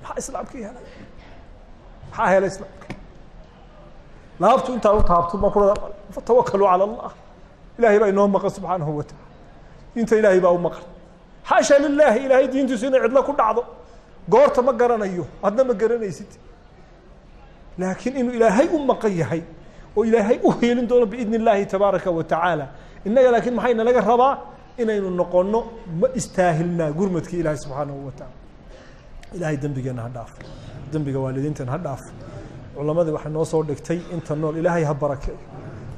Maxaa islaamkii helay? Maxaa helay islaamka? Laabtu intaa u taabto baan ku fatawakalu cala allah. Ilahay baa inoo maqan subxaanahu wa taala. Diinta ilaahay baa u maqan. Xaasha lilaahi, ilaahay diintiisu inay cidlo ku dhacdo. Goorta ma garanayo, adna ma garanaysid, laakiin inuu ilaahay u maqan yahay oo ilaahay u heelin doono biidn illaahi tabaaraka wa tacaala. Innaga laakiin maxay nalaga rabaa? Inaynu noqono ma istaahilnaa gurmadkii ilaahay subxaanahu wa tacaala. Ilahay dembigeenna ha dhaaf, dembiga waalidiinteena ha dhaaf. Culamadii waxay noo soo dhigtay inta nool ilaahay ha barakeeyo,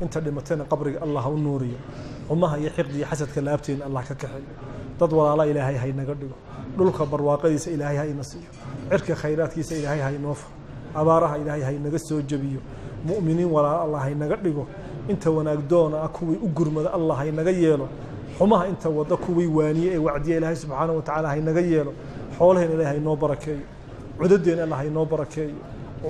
inta dhimatayna qabriga allah ha u nuuriyo. Xumaha iyo xiqdi iyo xasadka laabteena allah ka kaxeeyo. Dad walaala ilaahay ha inaga dhigo. Dhulka barwaaqadiisa ilaahay ha ina siiyo, cirka khayraadkiisa ilaahay ha inoo furo, abaaraha ilaahay ha inaga soo jebiyo. Mu'miniin walaala allah ha inaga dhigo. Inta wanaag doona ah kuwii u gurmada allah ha inaga yeelo. Xumaha inta wada kuwii waaniye ee wacdiya ilaahay subxaanahu wa tacaala ha inaga yeelo. Xoolaheena ilahay ha inoo barakeeyo, cudadeena allah ha inoo barakeeyo,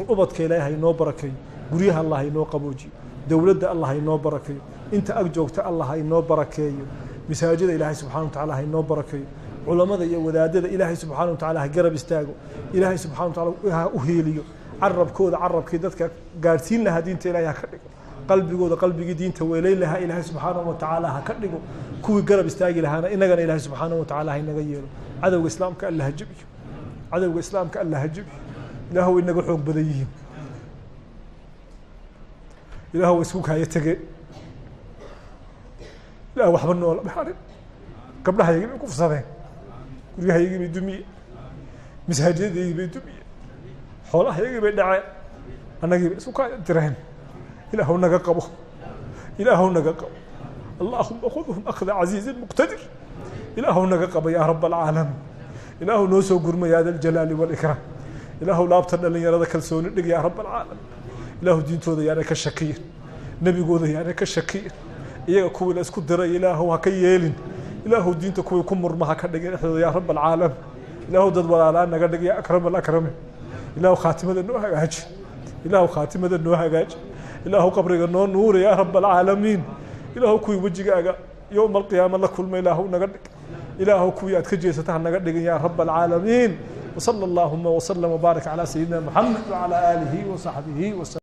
ubadka ilaahay ha inoo barakeeyo, guryaha allah ha inoo qaboojiyo, dowladda allah ha inoo barakeeyo, inta ag joogta allah ha inoo barakeeyo, masaajida ilaahay subxana wa tacala ha inoo barakeeyo, culamada iyo wadaadada ilaahay subxana wa tacala ha garab istaago, ilaahay subxana wa tacala ha u heeliyo. Carabkooda carabkii dadka gaadhsiin lahaa diinta ilahay ha ka dhigo, qalbigooda qalbigii diinta weelayn lahaa ilaahay subxaanahu wa tacaala ha ka dhigo, kuwii garab istaagi lahaana inagana ilaahay subxaanahu wa tacala ha inaga yeelo. Cadowga islaamka alla ha jebiyo, cadowga islaamka alla ha jebiyo. Ilaahu way inaga xoog badan yihiin, ilaahu way isku kaaya tegeen, ilaah waxba noola maxarin. Gabdhahaygii bay kufsadeen, guryahaygii bay dumiyeen, masaajidadaygii bay dumiyeen, xoolahaygii bay dhaceen, annagii bay isku kaaya direen. Ilaahu naga qabo, ilaahu naga qabo. Allahuma khudhum akhda casiizin muqtadir. Ilaahu naga qabo yaa rab alcaalamiin. Ilaahu noo soo gurma yaa da aljalaali waalikraam. Ilaahu laabta dhalinyarada kalsooni dhig yaa rab alcaalamiin. Ilaahu diintooda yaanay ka shakiyin, nebigooda yaanay ka shakiyin, iyaga kuwii la isku diray ilaahu ha ka yeelin. Ilaahu diinta kuwii ku murma ha ka dhigin dhexdooda yaa rab alcaalamiin. Ilaahu dad walaalaa naga dhig yaa akram alakramiin. Ilaahu khaatimada noo hagaaji, ilaahu khaatimada noo hagaaji, ilaahu qabriga noo nuuri yaa rab alcaalamiin. Ilaahu kuwii wejigaaga yowma alqiyaama la kulma ilaahu naga dhig. Ilaahu kuwii aad ka jeesata ha naga dhigin yaa rab alcaalamiin. وصلى اللهم وسلم وبارك على سيدنا محمد وعلى آله وصحبه وسلم.